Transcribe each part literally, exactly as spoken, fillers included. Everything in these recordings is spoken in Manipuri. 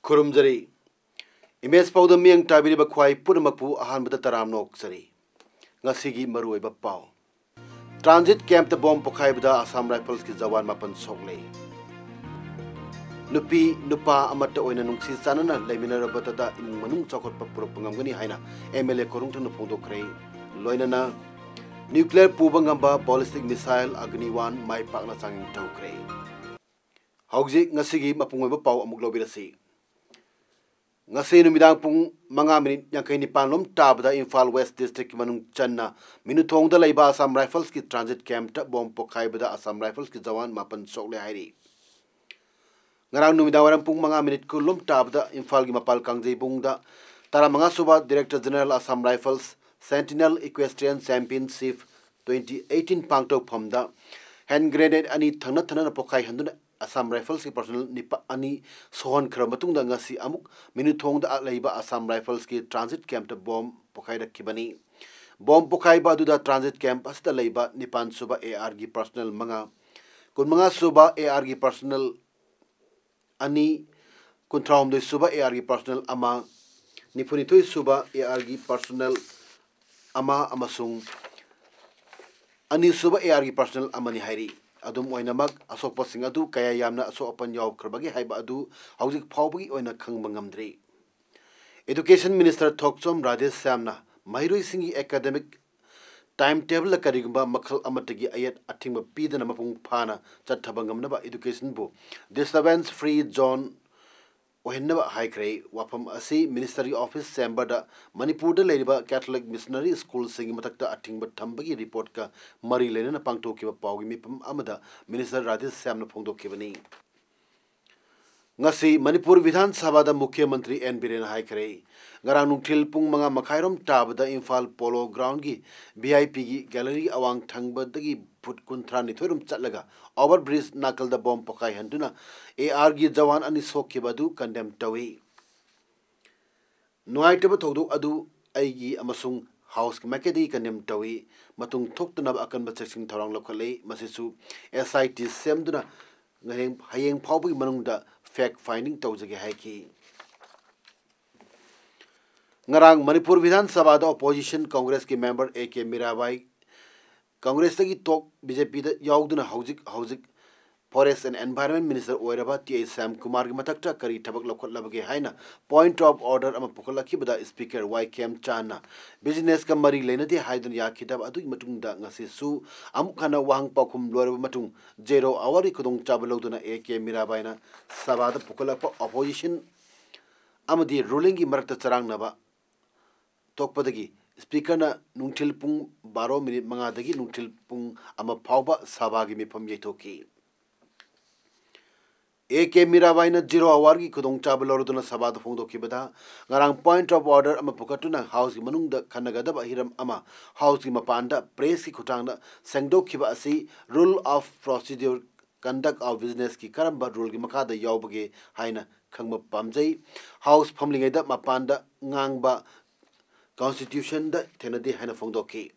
ꯈꯨꯔꯨꯝꯖꯔꯤ꯫ ꯏꯃꯦꯖ ꯄꯥꯎꯗ ꯃꯤꯠꯌꯦꯡ ꯇꯥꯕꯤꯔꯤꯕ ꯈ꯭ꯋꯥꯏ ꯄꯨꯝꯅꯃꯛꯄꯨ ꯑꯍꯥꯟꯕꯗ ꯇꯔꯥꯝꯅ ꯑꯣꯛꯆꯔꯤ꯫ ꯉꯁꯤꯒꯤ ꯃꯔꯨꯑꯣꯏꯕ ꯄꯥꯎ꯫ ꯇ꯭ꯔꯥꯟꯖꯤꯠ ꯀꯦꯝꯞꯇ ꯕꯣꯝ ꯄꯣꯈꯥꯏꯕꯗ ꯑꯁꯥꯝ ꯔꯥꯏꯐꯜꯁꯀꯤ ꯖꯋꯥꯟ ꯃꯥꯄꯟ ꯁꯣꯛꯂꯦ꯫ ꯅꯨꯄꯤ ꯅꯨꯄꯥ ꯑꯃꯠꯇ ꯑꯣꯏꯅ ꯅꯨꯡꯁꯤ ꯆꯥꯟꯅꯅ ꯂꯩꯃꯤꯟꯅꯔꯕꯗꯇ ꯏꯃꯨꯡ ꯃꯅꯨꯡ ꯆꯥꯎꯈꯠꯄ ꯄꯨꯔꯛꯄ ꯉꯝꯒꯅꯤ ꯍꯥꯏꯅ ꯑꯦꯝ ꯑꯦꯜ ꯑꯦ ꯈꯣꯏꯔꯨꯡꯊꯪꯅ ꯐꯣꯡꯗꯣꯛꯈ꯭ꯔꯦ꯫ ꯂꯣꯏꯅꯅ ꯅ꯭ꯌꯨꯀ꯭ꯂꯤꯌꯔ ꯄꯨꯕ ꯉꯝꯕ ꯕꯣꯂꯤꯁꯇꯤꯛ ꯃꯤꯁꯥꯏꯜ ꯑꯒꯅꯤꯋꯥꯟ ꯃꯥꯏ ꯄꯥꯛꯅ ꯆꯥꯡꯌꯦꯡ ꯇꯧꯈ꯭ꯔꯦ꯫ ꯍꯧꯖꯤꯛ ꯉꯁꯤꯒꯤ ꯃꯄꯨꯡ ꯑꯣꯏꯕ ꯄꯥꯎ ꯑꯃꯨꯛ ꯂꯧꯕꯤꯔꯁꯤ꯫ ꯉꯁꯤ ꯅꯨꯃꯤꯗꯥꯡ ꯄꯨꯡ ꯃꯉꯥ ꯃꯤꯅꯤꯠ ꯌꯥꯡꯈꯩ ꯅꯤꯄꯥꯟ ꯂꯣꯝ ꯇꯥꯕꯗ ꯏꯝꯐꯥꯜ ꯋꯦꯁ ꯗꯤꯁꯇ꯭ꯔꯤꯛꯀꯤ ꯃꯅꯨꯡ ꯆꯟꯅ ꯃꯤꯅꯨꯊꯣꯡꯗ ꯂꯩꯕ ꯑꯁꯥꯝ ꯔꯥꯏꯐꯜꯁꯀꯤ ꯇ꯭ꯔꯥꯟꯖꯤꯠ ꯀꯦꯝꯞꯇ ꯕꯣꯝ ꯄꯣꯈꯥꯏꯕꯗ ꯑꯁꯥꯝ ꯔꯥꯏꯐꯜꯁꯀꯤ ꯖꯋꯥꯟ ꯃꯥꯄꯟ ꯁꯣꯛꯂꯦ ꯍꯥꯏꯔꯤ꯫ ꯉꯔꯥꯡ ꯅꯨꯃꯤꯗꯥꯡ ꯋꯥꯏꯔꯝ ꯄꯨꯡ ꯃꯉꯥ ꯃꯤꯅꯤꯠ ꯀꯨꯟ ꯂꯣꯝ ꯇꯥꯕꯗ ꯏꯝꯐꯥꯜꯒꯤ ꯃꯄꯥꯜ ꯀꯥꯡꯖꯩꯕꯨꯡꯗ ꯇꯔꯥꯃꯉꯥ ꯁꯨꯕ director general Assam rifles sentinel equestrian championship twenty eighteen ꯄꯥꯡꯊꯣꯛꯐꯝꯗ ꯍꯦꯟ ꯒ꯭ꯔꯦꯅꯦꯗ ꯑꯅꯤ ꯊꯪꯅ ꯊꯪꯅꯅ ꯄꯣꯈꯥꯏꯍꯟꯗꯨꯅ ꯑꯁꯥꯝ ꯔꯥꯏꯐꯜꯁꯀꯤ ꯄꯔꯁꯣꯅꯦꯜ ꯅꯤꯄꯥ-, ꯑꯅꯤ ꯁꯣꯛꯍꯟꯈ꯭ꯔꯕ ꯃꯇꯨꯡꯗ ꯉꯁꯤ ꯑꯃꯨꯛ ꯃꯤꯅꯨꯊꯣꯡꯗ ꯂꯩꯕ ꯑꯁꯥꯝ ꯔꯥꯏꯐꯜꯁꯀꯤ ꯇ꯭ꯔꯥꯟꯖꯤꯠ ꯀꯦꯝꯞꯇ ꯕꯣꯝ ꯄꯣꯈꯥꯏꯔꯛꯈꯤꯕꯅꯤ꯫ ꯕꯣꯝ ꯄꯣꯈꯥꯏꯕ ꯑꯗꯨꯗ ꯇ꯭ꯔꯥꯟꯖꯤꯠ ꯀꯦꯝꯞ ꯑꯁꯤꯗ ꯂꯩꯕ ꯅꯤꯄꯥꯟ ꯁꯨꯕ ꯑꯦ ꯑꯥꯔꯒꯤ ꯄꯔꯁꯣꯅꯦꯜ ꯃꯉꯥ, ꯀꯨꯟꯃꯉꯥ ꯁꯨꯕ ꯑꯦ ꯑꯥꯔꯒꯤ ꯄꯔꯁꯣꯅꯦꯜ ꯑꯅꯤ, ꯀꯨꯟꯊ꯭ꯔꯥꯍꯨꯝꯗꯣꯏ ꯁꯨꯕ ꯑꯦ ꯑꯥꯔꯒꯤ ꯄꯔꯁꯣꯅꯦꯜ ꯑꯃ, ꯅꯤꯐꯨꯅꯤꯊꯣꯏ ꯁꯨꯕ ꯑꯦ ꯑꯥꯔꯒꯤ ꯄꯔꯁꯣꯅꯦꯜ ꯑꯃ ꯑꯃꯁꯨꯡ ꯑꯅꯤꯁꯨꯕ ꯑꯦ ꯑꯥꯔꯒꯤ ꯄꯔꯁꯣꯅꯦꯜ ꯑꯃꯅꯤ ꯍꯥꯏꯔꯤ꯫ ꯑꯗꯨꯝ ꯑꯣꯏꯅꯃꯛ, ꯑꯁꯣꯛꯄꯁꯤꯡ ꯑꯗꯨ ꯀꯌꯥ ꯌꯥꯝꯅ ꯑꯁꯣꯛ ꯑꯄꯟ ꯌꯥꯎꯈ꯭ꯔꯕꯒꯦ ꯍꯥꯏꯕ ꯑꯗꯨ ꯍꯧꯖꯤꯛ ꯐꯥꯎꯕꯒꯤ ꯑꯣꯏꯅ ꯈꯪꯕ ꯉꯝꯗ꯭ꯔꯤ꯫ ꯏꯗꯨꯀꯦꯁꯟ ꯃꯤꯅꯤꯁꯇꯔ ꯊꯣꯛꯆꯣꯝ ꯔꯥꯙꯦꯁ꯭ꯌꯥꯝꯅ ꯃꯍꯩꯔꯣꯏꯁꯤꯡꯒꯤ ꯑꯦꯀꯥꯗꯦꯃꯤꯛ ꯇꯥꯏꯝ ꯇꯦꯕꯜꯗ ꯀꯔꯤꯒꯨꯝꯕ ꯃꯈꯜ ꯑꯃꯠꯇꯒꯤ ꯑꯌꯦꯠ ꯑꯊꯤꯡꯕ ꯄꯤꯗꯅ ꯃꯄꯨꯡ ꯐꯥꯅ ꯆꯠꯊꯕ ꯉꯝꯅꯕ ꯏꯗꯨꯀꯦꯁꯟꯕꯨ ꯗꯤꯁꯇꯔꯕꯦꯟꯁ ꯐ꯭ꯔꯤ ꯖꯣꯟ ꯑꯣꯏꯍꯟꯅꯕ ꯍꯥꯏꯈ꯭ꯔꯦ꯫ ꯋꯥꯐꯝ ꯑꯁꯤ ꯃꯤꯅꯤꯁꯇꯔꯒꯤ ꯑꯣꯐꯤꯁ ꯆꯦꯝꯕꯔꯗ ꯃꯅꯤꯄꯨꯔꯗ ꯂꯩꯔꯤꯕ ꯀꯦꯊꯣꯂꯤꯛ ꯃꯤꯁꯅꯔꯤ ꯁ꯭ꯀꯨꯜꯁꯤꯡꯒꯤ ꯃꯊꯛꯇ ꯑꯊꯤꯡꯕ ꯊꯝꯕꯒꯤ ꯔꯤꯄꯣꯔꯠꯀ ꯃꯔꯤ ꯂꯩꯅꯅ ꯄꯥꯡꯊꯣꯛꯈꯤꯕ ꯄꯥꯎꯒꯤ ꯃꯤꯐꯝ ꯑꯃꯗ ꯃꯤꯅꯤꯁꯇꯔ ꯔꯥꯙꯦꯁ꯭ꯌꯥꯝꯅ ꯐꯣꯡꯗꯣꯛꯈꯤꯕꯅꯤ꯫ ꯉꯁꯤ ꯃꯅꯤꯄꯨꯔ ꯕꯤꯙꯥꯟ ꯁꯚꯥꯗ ꯃꯨꯈ꯭ꯌ ꯃꯟꯇ꯭ꯔꯤ ꯑꯦꯟ ꯕꯤꯔꯦꯟꯅ ꯍꯥꯏꯈꯔꯦ꯫ ꯉꯔꯥꯡ ꯅꯨꯡꯊꯤꯜ ꯄꯨꯡ ꯃꯉꯥ ꯃꯈꯥꯏꯔꯣꯝ ꯇꯥꯕꯗ ꯏꯝꯐꯥꯜ ꯄꯣꯂꯣ ꯒ꯭ꯔꯥꯎꯟꯒꯤ ꯚꯤ ꯑꯥꯏ ꯄꯤꯒꯤ ꯒꯦꯂꯔꯤꯒꯤ ꯑꯋꯥꯡ ꯊꯪꯕꯗꯒꯤ ꯐꯨꯠ ꯀꯨꯟꯊ꯭ꯔꯥ ꯅꯤꯊꯣꯏꯔꯣꯝ ꯆꯠꯂꯒ ꯑꯣꯚꯔ ꯕ꯭ꯔꯤꯖ ꯅꯥꯀꯜꯗ ꯕꯣꯝ ꯄꯣꯈꯥꯏꯍꯟꯗꯨꯅ ꯑꯦ ꯑꯥꯔꯒꯤ ꯖꯋꯥꯟ ꯑꯅꯤ ꯁꯣꯛꯈꯤꯕ ꯑꯗꯨ ꯀꯟꯗꯦꯝ ꯇꯧꯏ꯫ ꯅꯨꯡꯉꯥꯏꯇꯕ ꯊꯧꯗꯣꯛ ꯑꯗꯨ ꯑꯩꯒꯤ ꯑꯃꯁꯨꯡ ꯍꯥꯎꯁꯀꯤ ꯃꯥꯏꯀꯩꯗꯒꯤ ꯀꯟꯗꯦꯝ ꯇꯧꯏ꯫ ꯃꯇꯨꯡ ꯊꯣꯛꯇꯅꯕ ꯑꯀꯟꯕ ꯆꯦꯛꯁꯤꯟ ꯊꯧꯔꯥꯡ ꯂꯧꯈꯠꯂꯦ꯫ ꯃꯁꯤꯁꯨ ꯑꯦꯁ ꯑꯥꯏ ꯇꯤ ꯁꯦꯝꯗꯨꯅ ꯍꯌꯦꯡ, ꯍꯌꯦꯡ ꯐꯥꯎꯕꯒꯤ ꯃꯅꯨꯡꯗ ꯐꯦꯛ ꯐꯥꯏꯟꯗꯤꯡ ꯇꯧꯖꯒꯦ ꯍꯥꯏꯈꯤ꯫ ꯉꯔꯥꯡ ꯃꯅꯤꯄꯨꯔ ꯕꯤꯙꯥꯟ ꯁꯚꯥꯗ ꯑꯣꯄꯣꯖꯤꯁꯟ ꯀꯪꯒ꯭ꯔꯦꯁꯀꯤ ꯃꯦꯝꯕꯔ ꯑꯦ ꯀꯦ ꯃꯤꯔꯥꯕꯥꯏ, ꯀꯪꯒ꯭ꯔꯦꯁꯇꯒꯤ ꯇꯣꯛ ꯕꯤ ꯖꯦ ꯄꯤꯗ ꯌꯥꯎꯗꯨꯅ ꯍꯧꯖꯤꯛ ꯍꯧꯖꯤꯛ ꯐꯣꯔꯦꯁ ꯑꯦꯟ ꯑꯦꯟꯚꯥꯏꯔꯟꯃꯦꯟ ꯃꯤꯅꯤꯁꯇꯔ ꯑꯣꯏꯔꯕ ꯇꯤ ꯑꯩꯆ ꯁ꯭ꯌꯥꯝꯀꯨꯃꯥꯔꯒꯤ ꯃꯊꯛꯇ ꯀꯔꯤ ꯊꯕꯛ ꯂꯧꯈꯠꯂꯕꯒꯦ ꯍꯥꯏꯅ ꯄꯣꯏꯟꯠ ꯑꯣꯐ ꯑꯣꯔꯗꯔ ꯑꯃ ꯄꯨꯈꯠꯂꯛꯈꯤꯕꯗ ꯁ꯭ꯄꯤꯀꯔ ꯋꯥꯏ ꯈꯦꯝꯆꯥꯟꯅ ꯕꯤꯖꯤꯅꯦꯁꯀ ꯃꯔꯤ ꯂꯩꯅꯗꯦ ꯍꯥꯏꯗꯨꯅ ꯌꯥꯈꯤꯗꯕ ꯑꯗꯨꯒꯤ ꯃꯇꯨꯡꯗ ꯉꯁꯤꯁꯨ ꯑꯃꯨꯛ ꯍꯟꯅ ꯋꯥꯍꯪ ꯄꯥꯎꯈꯨꯝ ꯂꯣꯏꯔꯕ ꯃꯇꯨꯡ ꯖꯦꯔꯣ ꯑꯋꯥꯔꯒꯤ ꯈꯨꯗꯣꯡꯆꯥꯕ ꯂꯧꯗꯨꯅ ꯑꯦ ꯀꯦ ꯃꯤꯔꯥꯕꯥꯏꯅ ꯁꯚꯥꯗ ꯄꯨꯈꯠꯂꯛꯄ ꯑꯣꯄꯣꯖꯤꯁꯟ ꯑꯃꯗꯤ ꯔꯨꯂꯤꯡꯒꯤ ꯃꯔꯛꯇ ꯆꯔꯥꯡꯅꯕ ꯊꯣꯛꯄꯗꯒꯤ ꯁ꯭ꯄꯤꯀꯔꯅ ꯅꯨꯡꯊꯤꯜ ꯄꯨꯡ ꯕꯥꯔꯣ ꯃꯤꯅꯤꯠ ꯃꯉꯥꯗꯒꯤ ꯅꯨꯡꯊꯤꯜ ꯄꯨꯡ ꯑꯃ ꯐꯥꯎꯕ ꯁꯚꯥꯒꯤ ꯃꯤꯐꯝ ꯌꯩꯊꯣꯛꯈꯤ꯫ ꯑꯦ ꯀꯦ ꯃꯤꯔꯥꯕꯥꯏꯅ ꯖꯤꯔꯣ ꯑꯋꯥꯔꯒꯤ ꯈꯨꯗꯣꯡꯆꯥꯕ ꯂꯧꯔꯗꯨꯅ ꯁꯚꯥꯗ ꯐꯣꯡꯗꯣꯛꯈꯤꯕꯗ, ꯉꯔꯥꯡ ꯄꯣꯏꯟꯠ ꯑꯣꯐ ꯑꯣꯔꯗꯔ ꯑꯃ ꯄꯨꯈꯠꯇꯨꯅ ꯍꯥꯎꯁꯀꯤ ꯃꯅꯨꯡꯗ ꯈꯟꯅꯒꯗꯕ ꯍꯤꯔꯝ ꯑꯃ ꯍꯥꯎꯁꯀꯤ ꯃꯄꯥꯟꯗ ꯄ꯭ꯔꯦꯁꯀꯤ ꯈꯨꯠꯊꯥꯡꯗ ꯁꯦꯡꯗꯣꯛꯈꯤꯕ ꯑꯁꯤ ꯔꯨꯜ ꯑꯣꯐ ꯄ꯭ꯔꯣꯁꯤꯗ꯭ꯌꯨꯔ ꯀꯟꯗꯛ ꯑꯣꯐ ꯕꯤꯖꯤꯅꯦꯁꯀꯤ ꯀꯔꯝꯕ ꯔꯨꯜꯒꯤ ꯃꯈꯥꯗ ꯌꯥꯎꯕꯒꯦ ꯍꯥꯏꯅ ꯈꯪꯕ ꯄꯥꯝꯖꯩ꯫ ꯍꯥꯎꯁ ꯐꯝꯂꯤꯉꯩꯗ ꯃꯄꯥꯟꯗ ꯉꯥꯡꯕ ꯀꯟꯁꯇꯤꯇ꯭ꯌꯨꯁꯟꯗ ꯊꯦꯡꯅꯗꯦ ꯍꯥꯏꯅ ꯐꯣꯡꯗꯣꯛꯈꯤ꯫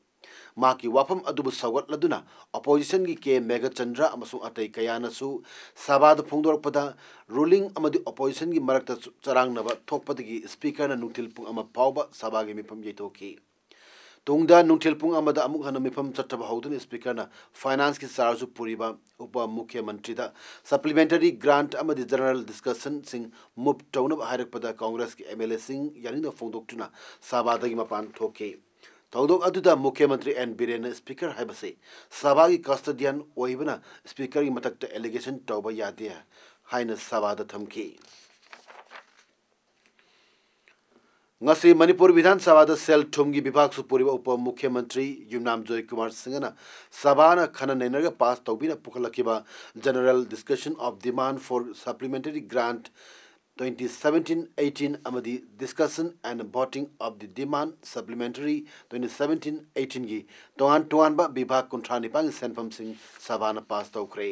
ꯃꯍꯥꯛꯀꯤ ꯋꯥꯐꯝ ꯑꯗꯨꯕꯨ ꯁꯧꯒꯠꯂꯗꯨꯅ ꯑꯣꯄꯣꯖꯤꯁꯟꯒꯤ ꯀꯦ ꯃꯦꯘꯆꯟꯗ꯭ꯔ ꯑꯃꯁꯨꯡ ꯑꯇꯩ ꯀꯌꯥꯅꯁꯨ ꯁꯚꯥꯗ ꯐꯣꯡꯗꯣꯔꯛꯄꯗ ꯔꯨꯂꯤꯡ ꯑꯃꯗꯤ ꯑꯣꯄꯣꯖꯤꯁꯟꯒꯤ ꯃꯔꯛꯇ ꯆꯔꯥꯡꯅꯕ ꯊꯣꯛꯄꯗꯒꯤ ꯁ꯭ꯄꯤꯀꯔꯅ ꯅꯨꯡꯊꯤꯜ ꯄꯨꯡ ꯑꯃ ꯐꯥꯎꯕ ꯁꯚꯥꯒꯤ ꯃꯤꯐꯝ ꯌꯩꯊꯣꯛꯈꯤ꯫ ꯇꯨꯡꯗ ꯅꯨꯡꯊꯤꯜ ꯄꯨꯡ ꯑꯃꯗ ꯑꯃꯨꯛ ꯍꯟꯅ ꯃꯤꯐꯝ ꯆꯠꯊꯕ ꯍꯧꯗꯨꯅ ꯁ꯭ꯄꯤꯀꯔꯅ ꯐꯥꯏꯅꯥꯟꯁꯀꯤ ꯆꯥꯔꯖꯁꯨ ꯄꯨꯔꯤꯕ ꯎꯄ ꯃꯨꯈ꯭ꯌ ꯃꯟꯇ꯭ꯔꯤꯗ ꯁꯄ꯭ꯂꯤꯃꯦꯟꯇꯔꯤ ꯒ꯭ꯔꯥꯟꯠ ꯑꯃꯗꯤ ꯖꯦꯅꯔꯦꯜ ꯗꯤꯁꯀꯁꯟꯁꯤꯡ ꯃꯨꯚ ꯇꯧꯅꯕ ꯍꯥꯏꯔꯛꯄꯗ ꯀꯪꯒ꯭ꯔꯦꯁꯀꯤ ꯑꯦꯝ ꯑꯦꯜ ꯑꯦꯁꯤꯡ ꯌꯥꯅꯤꯡꯗꯕ ꯐꯣꯡꯗꯣꯛꯇꯨꯅ ꯁꯚꯥꯗꯒꯤ ꯃꯄꯥꯟ ꯊꯣꯛꯈꯤ꯫ ꯊꯧꯗꯣꯛ ꯑꯗꯨꯗ ꯃꯨꯈ꯭ꯌ ꯃꯟꯇ꯭ꯔꯤ ꯑꯦꯟ ꯕꯤꯔꯦꯟꯅ ꯁ꯭ꯄꯤꯀꯔ ꯍꯥꯏꯕꯁꯤ ꯁꯚꯥꯒꯤ ꯀꯁꯇꯗꯤꯌꯟ ꯑꯣꯏꯕꯅ ꯁ꯭ꯄꯤꯀꯔꯒꯤ ꯃꯊꯛꯇ ꯑꯦꯂꯤꯒꯦꯁꯟ ꯇꯧꯕ ꯌꯥꯗꯦ ꯍꯥꯏꯅ ꯁꯚꯥꯗ ꯊꯝꯈꯤ꯫ ꯉꯁꯤ ꯃꯅꯤꯄꯨꯔ ꯕꯤꯙꯥꯟ ꯁꯚꯥꯗ ꯁꯦꯜ ꯊꯨꯝꯒꯤ ꯕꯤꯚꯥꯒ ꯁꯨ ꯄꯨꯔꯤꯕ ꯎꯄ ꯃꯨꯈ꯭ꯌ ꯃꯟꯇ꯭ꯔꯤ ꯌꯨꯝꯅꯥꯝ ꯖꯣꯏꯀꯨꯃꯥꯔ ꯁꯤꯡꯍꯅ ꯁꯚꯥꯅ ꯈꯟꯅ ꯅꯩꯅꯔꯒ pass ꯇꯧꯕꯤꯅ ꯄꯨꯈꯠꯂꯛꯈꯤꯕ General Discussion of Demand for Supplementary Grant twenty seventeen eighteen ꯑꯃꯗꯤ Discussion and Voting of the Demand Supplementary twenty seventeen eighteenꯒꯤ ꯇꯣꯉꯥꯟ ꯇꯣꯉꯥꯟꯕ ꯕꯤꯚꯥꯒ ꯀꯨꯟꯊ꯭ꯔꯥ ꯅꯤꯄꯥꯟꯒꯤ ꯁꯦꯟꯐꯝꯁꯤꯡ ꯁꯚꯥꯅ ꯄꯥꯁ ꯇꯧꯈ꯭ꯔꯦ꯫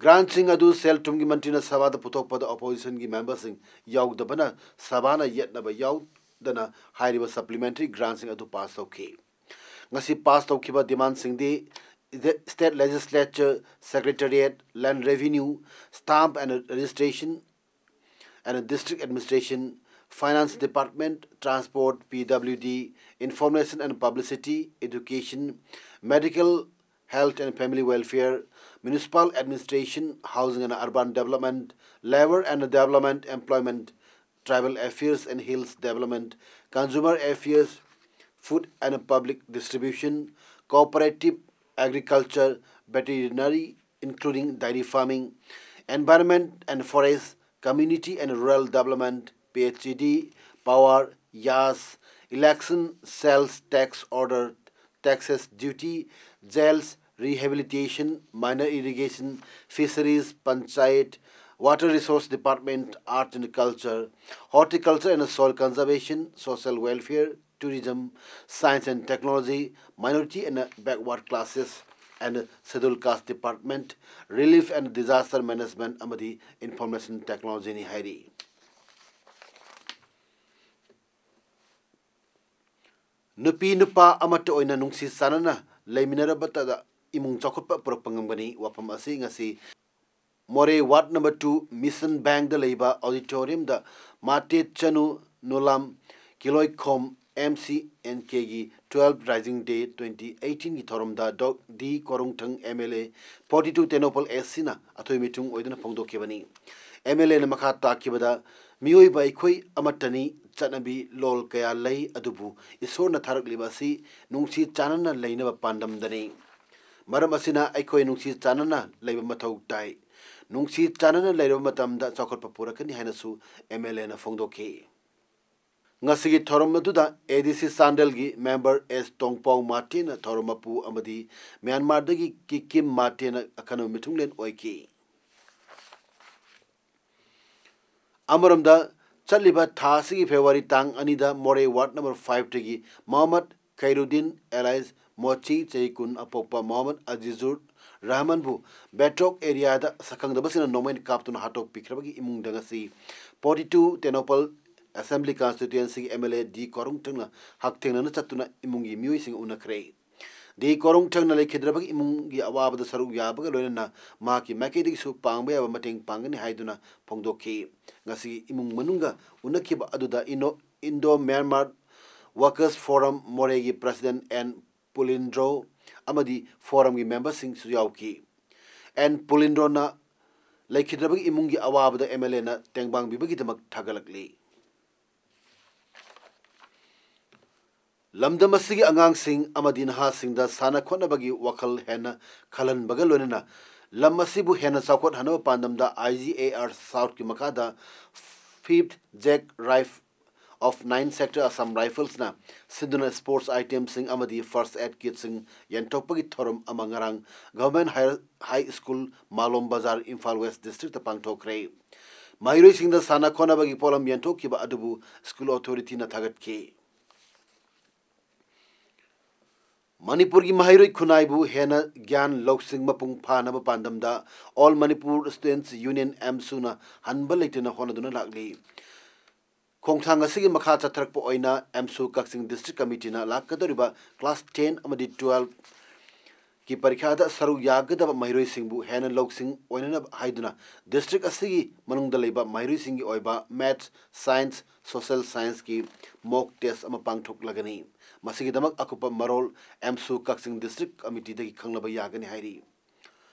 ꯒ꯭ꯔꯥꯟꯠꯁꯤꯡ ꯑꯗꯨ ꯁꯦꯜ ꯊꯨꯝꯒꯤ ꯃꯟꯇ꯭ꯔꯤꯅ ꯁꯚꯥꯗ ꯄꯨꯊꯣꯛꯄꯗ ꯑꯣꯄꯣꯖꯤꯁꯟꯒꯤ ꯃꯦꯝꯕꯔꯁꯤꯡ ꯌꯥꯎꯗꯕꯅ ꯁꯚꯥꯅ ꯌꯦꯠꯅꯕ ꯌꯥꯎꯗꯅ ꯍꯥꯏꯔꯤꯕ ꯁꯄ꯭ꯂꯤꯃꯦꯟꯇꯔꯤ ꯒ꯭ꯔꯥꯟꯠꯁꯤꯡ ꯑꯗꯨ ꯄꯥꯁ ꯇꯧꯈꯤ꯫ ꯉꯁꯤ ꯄꯥꯁ ꯇꯧꯈꯤꯕ ꯗꯤꯃꯥꯟꯁꯤꯡꯗꯤ State Legislature, Secretariat, Land Revenue, Stamp and Registration and District Administration, Finance Department, Transport, P W D, Information and Publicity, Education, Medical, Health and Family Welfare, Municipal Administration, Housing and Urban Development, Labor and Development, Employment, Tribal Affairs and Hills Development, Consumer Affairs, Food and Public Distribution, Cooperative, Agriculture, Veterinary, including dairy farming, Environment and Forest, Community and Rural Development, P H E D, Power, Yas, Election, Sales Tax Order, Taxes, Duty, Jails, Rehabilitation, Minor Irrigation, Fisheries, Panchayat, Water Resource Department, Art and Culture, Horticulture and Soil Conservation, Social Welfare, Tourism, Science and Technology, Minority and Backward Classes and Scheduled Caste Department, Relief and Disaster Management ꯑꯃꯗꯤ Information Technologyꯅꯤ ꯍꯥꯏꯔꯤ꯫ ꯅꯨꯄꯤ ꯅꯨꯄꯥ ꯑꯃꯠꯇ ꯑꯣꯏꯅ ꯅꯨꯡꯁꯤ ꯆꯥꯟꯅꯅ ꯂꯩꯃꯤꯟꯅꯔꯕꯇꯗ ꯏꯃꯨꯡ ꯆꯥꯎꯈꯠꯄ ꯄꯨꯔꯛꯄ ꯉꯝꯒꯅꯤ꯫ ꯋꯥꯐꯝ ꯑꯁꯤ ꯉꯁꯤ ꯃꯣꯔꯦ ꯋꯥꯔꯗ ꯅꯝꯕꯔ two ꯃꯤꯁꯟ ꯕꯦꯡꯗ ꯂꯩꯕ ꯑꯣꯗꯤꯇꯣꯔꯤꯌꯝꯗ ꯃꯥꯇꯦ ꯆꯅꯨ ꯅꯨꯂꯥꯝ ꯀꯤꯂꯣꯏꯈꯣꯝ M C N Kꯒꯤ twelve Rising Day twenty eighteenꯒꯤ ꯊꯧꯔꯝꯗ ꯗꯣ ꯗꯤ ꯀꯣꯔꯨꯡꯊꯪ M L A forty two Tengnoupal A Cꯅ ꯑꯊꯣꯏ ꯃꯤꯊꯨꯡ ꯑꯣꯏꯗꯨꯅ ꯐꯣꯡꯗꯣꯛꯈꯤꯕꯅꯤ꯫ M L Aꯅ ꯃꯈꯥ ꯇꯥꯈꯤꯕꯗ, ꯃꯤꯑꯣꯏꯕ ꯑꯩꯈꯣꯏ ꯑꯃꯠꯇꯅꯤ, ꯆꯠꯅꯕꯤ ꯂꯣꯜ ꯀꯌꯥ ꯂꯩ, ꯑꯗꯨꯕꯨ ꯏꯁꯣꯔꯅ ꯊꯥꯔꯛꯂꯤꯕ ꯑꯁꯤ ꯅꯨꯡꯁꯤ ꯆꯥꯟꯅꯅ ꯂꯩꯅꯕ ꯄꯥꯟꯗꯝꯗꯅꯤ꯫ ꯃꯔꯝ ꯑꯁꯤꯅ ꯑꯩꯈꯣꯏ ꯅꯨꯡꯁꯤ ꯆꯥꯟꯅꯅ ꯂꯩꯕ ꯃꯊꯧ ꯇꯥꯏ꯫ ꯅꯨꯡꯁꯤ ꯆꯥꯟꯅꯅ ꯂꯩꯔꯕ ꯃꯇꯝꯗ ꯆꯥꯎꯈꯠꯄ ꯄꯨꯔꯛꯀꯅꯤ ꯍꯥꯏꯅꯁꯨ M L Aꯅ ꯐꯣꯡꯗꯣꯛꯈꯤ꯫ ꯉꯁꯤꯒꯤ ꯊꯧꯔꯝ ꯑꯗꯨꯗ ꯑꯦ ꯗꯤ ꯁꯤ ꯆꯥꯟꯗꯦꯜꯒꯤ ꯃꯦꯝꯕꯔ ꯑꯦꯁ ꯇꯣꯡꯄꯥꯎ ꯃꯥꯔꯇꯤꯟꯅ ꯊꯧꯔꯝ ꯃꯄꯨ ꯑꯃꯗꯤ ꯃ꯭ꯌꯥꯟꯃꯥꯔꯗꯒꯤ ꯀꯤꯀꯤꯝ ꯃꯥꯔꯇꯤꯟꯅ ꯑꯈꯟꯅꯕ ꯃꯤꯊꯨꯡꯂꯦꯟ ꯑꯣꯏꯈꯤ꯫ ꯑꯃꯔꯣꯝꯗ, ꯆꯠꯂꯤꯕ ꯊꯥ ꯑꯁꯤꯒꯤ ꯐꯦꯕ꯭ꯔꯨꯋꯥꯔꯤ ꯇꯥꯡ ꯑꯅꯤꯗ ꯃꯣꯔꯦ ꯋꯥꯔꯗ ꯅꯝꯕꯔ ꯐꯥꯏꯚꯇꯒꯤ ꯃꯣꯍꯝꯃꯗ ꯈꯩꯔꯨꯗꯤꯟ ꯑꯦꯂꯥꯏꯁ ꯃꯣꯆꯤ, ꯆꯍꯤ ꯀꯨꯟ ꯑꯄꯣꯛꯄ ꯃꯣꯍꯝꯃꯗ ꯑꯖꯤꯖꯨꯔ ꯔꯍꯃꯟꯕꯨ ꯕꯦꯇ꯭ꯔꯣꯛ ꯑꯦꯔꯤꯌꯥꯗ ꯁꯛꯈꯪꯗꯕꯁꯤꯡꯅ ꯅꯣꯡꯃꯩꯅ ꯀꯥꯞꯇꯨꯅ ꯍꯥꯠꯇꯣꯛꯄꯤꯈ꯭ꯔꯕꯒꯤ ꯏꯃꯨꯡꯗ ꯉꯁꯤ ꯐꯣꯔꯇꯤ ꯇꯨ ꯇꯦꯡꯅꯧꯄꯜ ꯑꯦꯁꯦꯝꯕ꯭ꯂꯤ ꯀꯟꯁꯇꯤꯇ꯭ꯋꯦꯟꯁꯤꯒꯤ ꯑꯦꯝ ꯑꯦꯜ ꯑꯦ ꯗꯤ ꯀꯣꯔꯨꯡꯊꯪꯅ ꯍꯛꯊꯦꯡꯅꯅ ꯆꯠꯇꯨꯅ ꯏꯃꯨꯡꯒꯤ ꯃꯤꯑꯣꯏꯁꯤꯡ ꯎꯅꯈ꯭ꯔꯦ꯫ ꯗꯤ ꯀꯣꯔꯨꯡꯊꯪꯅ ꯂꯩꯈꯤꯗ꯭ꯔꯕꯒꯤ ꯏꯃꯨꯡꯒꯤ ꯑꯋꯥꯕꯗ ꯁꯔꯨꯛ ꯌꯥꯕꯒ ꯂꯣꯏꯅꯅ ꯃꯍꯥꯛꯀꯤ ꯃꯥꯏꯀꯩꯗꯒꯤꯁꯨ ꯄꯥꯡꯕ ꯌꯥꯕ ꯃꯇꯦꯡ ꯄꯥꯡꯒꯅꯤ ꯍꯥꯏꯗꯨꯅ ꯐꯣꯡꯗꯣꯛꯈꯤ꯫ ꯉꯁꯤꯒꯤ ꯏꯃꯨꯡ ꯃꯅꯨꯡꯒ ꯎꯅꯈꯤꯕ ꯑꯗꯨꯗ Indo, Indo Myanmar workers form ꯃꯣꯔꯦꯒꯤ ꯄ꯭ꯔꯁꯤꯗꯦꯟ ꯑꯦꯟ ꯄꯨꯂꯤꯟꯗ꯭ꯔꯣ ꯑꯃꯗꯤ ꯐꯣꯔꯝꯒꯤ ꯃꯦꯝꯕꯔꯁꯤꯡꯁꯨ ꯌꯥꯎꯈꯤ꯫ ꯑꯦꯟ ꯄꯨꯂꯤꯟꯗ꯭ꯔꯣꯅ ꯂꯩꯈꯤꯗ꯭ꯔꯕꯒꯤ ꯏꯃꯨꯡꯒꯤ ꯑꯋꯥꯕꯗ ꯑꯦꯝ ꯑꯦꯜ ꯑꯦꯅ ꯇꯦꯡꯕꯥꯡꯕꯤꯕꯒꯤꯗꯃꯛ ꯊꯥꯒꯠꯂꯛꯂꯤ꯫ ꯂꯝꯗꯝ ꯑꯁꯤꯒꯤ ꯑꯉꯥꯡꯁꯤꯡ ꯑꯃꯗꯤ ꯅꯍꯥꯁꯤꯡꯗ ꯁꯥꯟꯅ ꯈꯣꯠꯅꯕꯒꯤ ꯋꯥꯈꯜ ꯍꯦꯟꯅ ꯈꯜꯍꯟꯕꯒ ꯂꯣꯏꯅꯅ ꯂꯝ ꯑꯁꯤꯕꯨ ꯍꯦꯟꯅ ꯆꯥꯎꯈꯠꯍꯟꯅꯕ ꯄꯥꯟꯗꯝꯗ ꯑꯥꯏ ꯖꯤ ꯑꯦ ꯑꯥꯔ ꯁꯥꯎꯠꯀꯤ ꯃꯈꯥꯗ Fifth Jack Rifle of Nine Sector Assam Riflesꯅ ꯁꯤꯟꯗꯨꯅ ꯁ꯭ꯄꯣꯔꯠꯁ ꯑꯥꯏꯇꯦꯝꯁꯤꯡ ꯑꯃꯗꯤ ꯐꯥꯔꯁ ꯑꯦꯗ ꯀꯤꯠꯁꯤꯡ ꯌꯦꯟꯊꯣꯛꯄꯒꯤ ꯊꯧꯔꯝ ꯑꯃ ꯉꯔꯥꯡ ꯒꯚꯔꯟꯃꯦꯟꯠ ꯍꯥꯌꯔ ꯍꯥꯏ ꯁ꯭ꯀꯨꯜ, ꯃꯥꯂꯣꯝ ꯕꯖꯥꯔ, ꯏꯝꯐꯥꯜ ꯋꯦꯁ꯭ꯠ ꯗꯤꯁꯇ꯭ꯔꯤꯛꯇ ꯄꯥꯡꯊꯣꯛꯈ꯭ꯔꯦ꯫ ꯃꯍꯩꯔꯣꯏꯁꯤꯡꯗ ꯁꯥꯟꯅ ꯈꯣꯠꯅꯕꯒꯤ ꯄꯣꯠꯂꯝ ꯌꯦꯟꯊꯣꯛꯈꯤꯕ ꯑꯗꯨꯕꯨ ꯁ꯭ꯀꯨꯜ ꯑꯣꯊꯣꯔꯤꯇꯤꯅ ꯊꯥꯒꯠꯈꯤ꯫ ꯃꯅꯤꯄꯨꯔꯒꯤ ꯃꯍꯩꯔꯣꯏ ꯈꯨꯟꯅꯥꯏꯕꯨ ꯍꯦꯟꯅ ꯒ꯭ꯌꯥꯟ ꯂꯧꯁꯤꯡ ꯃꯄꯨꯡ ꯐꯥꯅꯕ ꯄꯥꯟꯗꯝꯗ All Manipur Students Union, ꯑꯦꯝꯁꯨꯅ ꯍꯟꯕ ꯂꯩꯇꯅ ꯍꯣꯠꯅꯗꯨꯅ ꯂꯥꯛꯂꯤ꯫ ꯈꯣꯡꯊꯥꯡ ꯑꯁꯤꯒꯤ ꯃꯈꯥ ꯆꯠꯊꯔꯛꯄ ꯑꯣꯏꯅ ꯑꯦꯝꯁꯨ ꯀꯛꯆꯤꯡ ꯗꯤꯁꯇ꯭ꯔꯤꯛ ꯀꯃꯤꯇꯤꯅ ꯂꯥꯛꯀꯗꯧꯔꯤꯕ ꯀ꯭ꯂꯥꯁ ꯇꯦꯟ ꯑꯃꯗꯤ ꯇꯨꯋꯦꯜꯐꯀꯤ ꯄꯔꯤꯈꯥꯗ ꯁꯔꯨꯛ ꯌꯥꯒꯗꯕ ꯃꯍꯩꯔꯣꯏꯁꯤꯡꯕꯨ ꯍꯦꯟꯅ ꯂꯧꯁꯤꯡ ꯑꯣꯏꯅꯅꯕ ꯍꯥꯏꯗꯨꯅ ꯗꯤꯁꯇ꯭ꯔꯤꯛ ꯑꯁꯤꯒꯤ ꯃꯅꯨꯡꯗ ꯂꯩꯕ ꯃꯍꯩꯔꯣꯏꯁꯤꯡꯒꯤ ꯑꯣꯏꯕ ꯃꯦꯊꯁ, ꯁꯥꯏꯟꯁ, ꯁꯣꯁꯤꯌꯦꯜ ꯁꯥꯏꯟꯁꯀꯤ ꯃꯣꯛ ꯇꯦꯁ ꯑꯃ ꯄꯥꯡꯊꯣꯛꯂꯒꯅꯤ꯫ ꯃꯁꯤꯒꯤꯗꯃꯛ ꯑꯀꯨꯞꯄ ꯃꯔꯣꯜ ꯑꯦꯝꯁꯨ ꯀꯛꯆꯤꯡ ꯗꯤꯁꯇ꯭ꯔꯤꯛ ꯀꯃꯤꯇꯤꯗꯒꯤ ꯈꯪꯅꯕ ꯌꯥꯒꯅꯤ ꯍꯥꯏꯔꯤ꯫